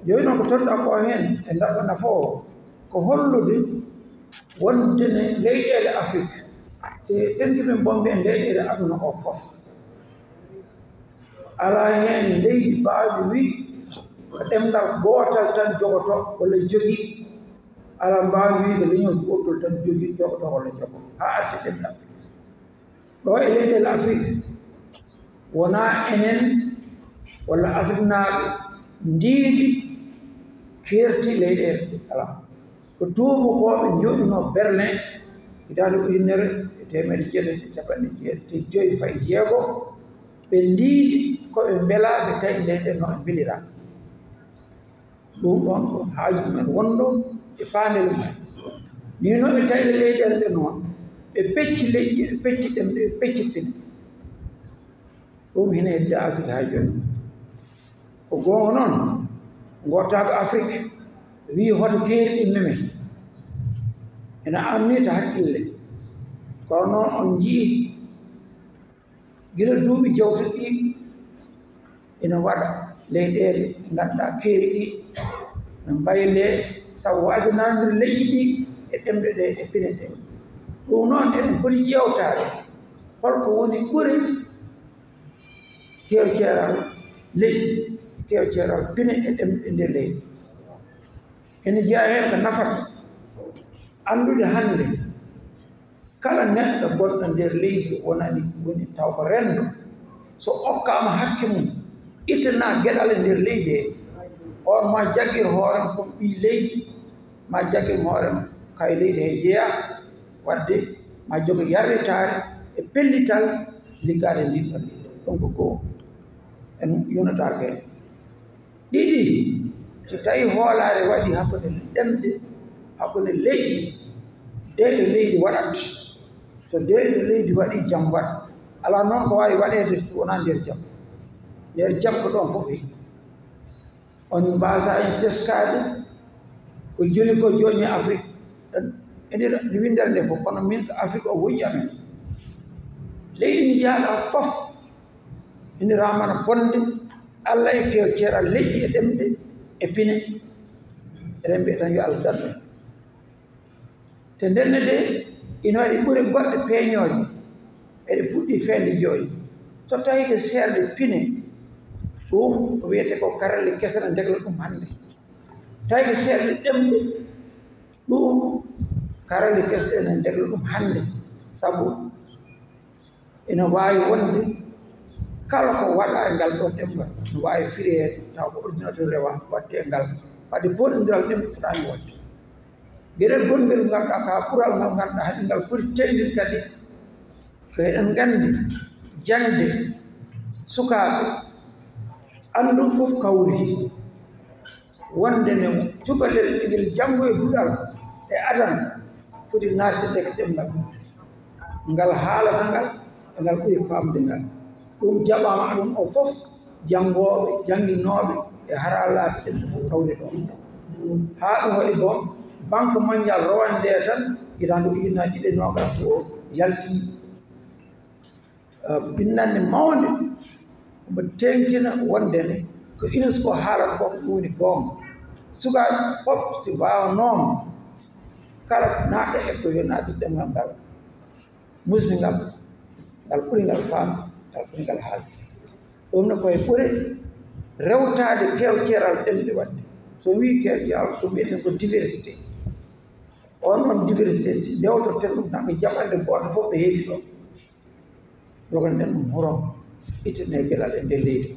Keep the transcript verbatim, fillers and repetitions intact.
Jooni noon ko tonɗaa ko heen e ndaɓɓa nafoowo, ko hollude wonde ne leyɗeele Afrik, si tentini min bonɓe en leyɗeele aduna o fof, alaa heen leydi baawɗi wi ko ɗemngal gootal tan jogotoo walla jogii, alaa mbaawɗi wi ko leñol gootol tan jogii jogotoo walla jogoo haa arti ɗemɗe Afrik. Ɗo e leyɗeele Afrik, wonaa enen walla Afriknaaɓe ndiidi keerti leyɗeele, alaa. Ko tuubakooɓe njooɗunoo Berlin hitaande ujunere e teemedde jeetati e capanɗe jeetati e joy fayi jeego, ɓe ndiidi ko ɓe mbelaa, ɓe tawi leyɗe no ɓe mbeliraa. Ɗum ɗoon ko haaju mumen wonɗo e paandel mumen. Ni no ɓe tawi leyɗeele ɗe noon, ɓe pecci leƴƴi, ɓe pecci ɗemɗe, ɓe pecci pine. Ɗum hina hedde Afrik haa jooni. Ko goonga noon, ngootaaɓe Afrik wii hoto keeri ɗimmi men. Ina amni to hakkille. Kono noon on njii gila duuɓi jawtuɗi ɗi ina waɗa leyɗeele, ngannduɗaa keeri ɗi no mbaylee sabu waasanaandir leƴƴi ɗi e ɗemɗe ɗe e pine ɗe. Ɗum noon eɗen poti ƴeewtaade holko woni ɓure keewceeral leƴƴi, keewceeral pine e ɗemɗe nder leydi. Ene jeyaa heen ko nafata anndude hannde kala neɗɗo gonɗo nder leydi wonani woni taw ko renndo, so okkaama hakke mum, ittana geɗal e nder leydi he, on ma jaggir hoore mum ɓii leydi, ma jaggir hoore mum kay leydi he jeyaa, waɗde ma jogo yarlitaare e pellital liggaade ndin ɗon leydi. Ɗum ko goo en yonataake heen. Ɗiɗi, so tawii hoolaare waɗii hakkunde ɗemɗe, hakkunde leyɗe, deeƴre leydi waɗat. So deeƴre leydi waɗii, jam waɗ. Alaa noon ko waawi waɗeede so wonaa nder jam. Nder jam ko ɗoon fof heƴi. On mbaasaa en teskaade ko joli ko jooñi Afrik. E nder windere nde fof, kono min ko Afrik o woƴi amen. Leydi ndi njahɗaa fof, ina ramana bonde Allah e kew-, ceeral leƴƴi e ɗemɗe e pine. Eɗen mbiya tan yo Allah darnu. Te ndenne de, ina waɗi ɓure goɗɗe peeñooje, eɗe puɗɗi feende jooni. So tawii ko seerɗe pine, ɗum ko wiyetee ko karalle kese ne ndegla ɗum hannde. Tawi ko seerɗe ɗemɗe, ɗum karalle kese ne ndegla ɗum hannde, sabu ina waawi wonde kala ko waɗaa e ngal ɗoon ɗemngal no waawi fireede taw ko ordinateur rewa waɗde e ngal, wadde poɗondiral ɗemɗe fotaani waɗde. Geɗel gonngel ngal ɗaa ka ɓural ngal ngannduɗaa haɗi ngal foti teeŋde kadi, ko eɗen nganndi jaŋde sukaaɓe, anndu fof kawri. Wonde ne cukalel ngel janngo e duɗal e adan foti naatde ko ɗemngal ngal haalata ngal e ngal ɓuri faamde ngal. Ɗum jaɓaama ɗum o fof, janngooɓe, jannginooɓe e haralaaɓe ɗemɗe fof kawri ɗoon. Haa ɗum waɗi boom, Banque Mondiale rowande tan hitaande ujunnaji ɗiɗi e noogas o yaltini binndanɗe mawnde, omo teeŋtina wonde ne ko UNESCO haalata ko, ko ɗum woni goonga. Sukaaɓe fof si mbaawanooma kala naatɗo e ko yo naatde ɗemngal ngal, musni ngal, ngal ɓuri ngal faam, ngal ɓuri ngal haalde. Ɗum ne koye ɓure rewtaade kew-, ceeral ɗemɗe waɗde. So wii kew-, ceeral, ko mbiyeten ko diversité. On ɗon diversité, si ndewtorten ɗum tan ko jaɓanɗe gooto fof ɓe heedi ɗo. Jogonoɗen ɗum huro, ittane geɗal e nder leydi.